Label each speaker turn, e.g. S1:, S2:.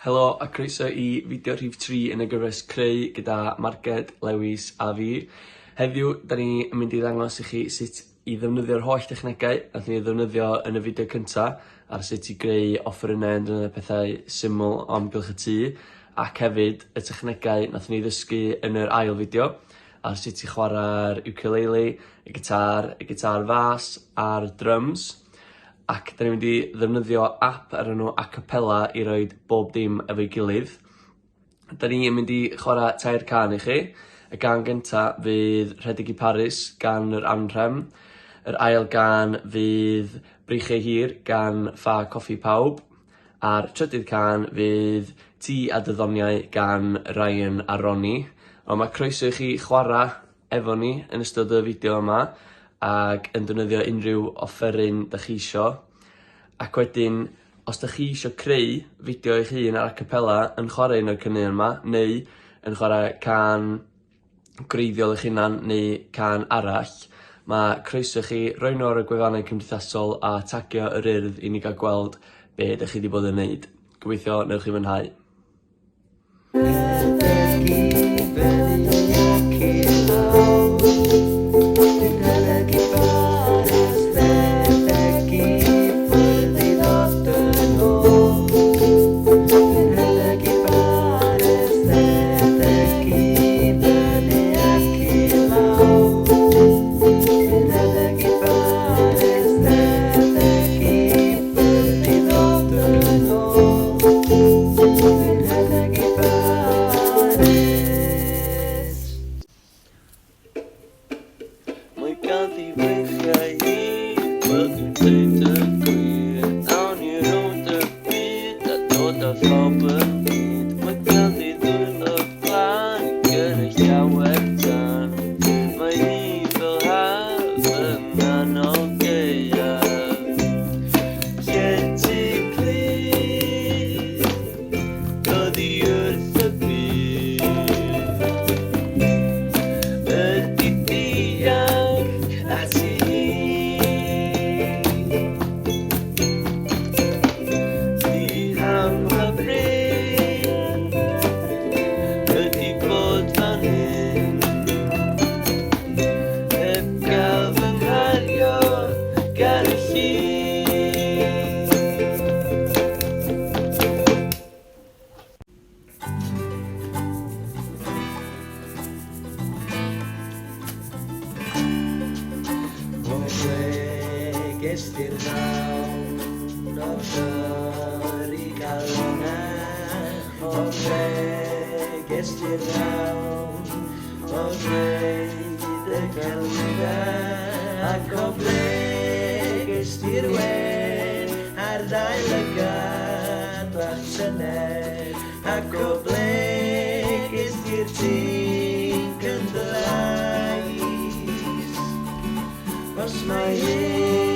S1: Helo a croeso i fideo rhif 3 yn y gyfres Creu gyda Marged, Lewis a fi. Heddiw, da ni yn mynd i ddangos i chi sut i ddefnyddio'r holl dechnegau nath ni ddefnyddio yn y fideo cynta ar sut i greu offerynnau yn defnyddio pethau syml o amgylch y tŷ ac hefyd y technegau nath ni ddysgu yn yr ail fideo ar sut i chwarae'r ukulele, y gitâr, y gitâr fas a'r drums. Ac 'dan ni'n mynd i ddefnyddio ap o'r enw Acapela i roid bob dim efo'i gilydd. 'Dan ni yn mynd i chwara tair cân i chi. Y gân gynta fydd Rhedeg i Paris gan yr Anhrefn. Yr ail gân fydd Breichiau Hir gan Ffa Coffi Pawb. A'r trydydd cân fydd Ti a dy Ddoniau gan Ryan a Ronnie. Ond ma' croeso i chi chwara efo ni yn ystod y fideo yma ag yn defnyddio unrhyw offeryn 'dach chi isio ac wedyn os 'dach chi isio creu fideo eich hun ar acapela yn chwarae un o'r caneuon 'ma neu yn chwarae cân gwreiddiol eich hunan neu cân arall ma' croeso i chi roi n'w ar y gwefannau cymdeithasol a tagio yr Urdd i ni ga'l gweld be' 'dach chi 'di bod yn neud. Gobeithio newch chi fwynhau. Mae ganddi freichiau hir, wel dwi'n deud y gwir. Awn ni rownd y byd a dod â phawb ynghyd. Mae ganddi ddwylo glân i gyrru llawer tân. Mae hi fel haf yng nghanol gaeaf. Lle ti'n clir, dod i wrth y byd. Ydy dianc ati hi. Di am hyfryd ydy bod fan hyn. Heb gael fy nghario gan y llun.
S2: O ble ges ti'r ddawn o dorri calonnau? O ble ges ti'r ddawn o ddweud y celwyddau? Ac o ble ges ti'r wên ar ddau lygad bach tyner? Ac o ble ges ti'r tinc yn dy lais? Os mai hyn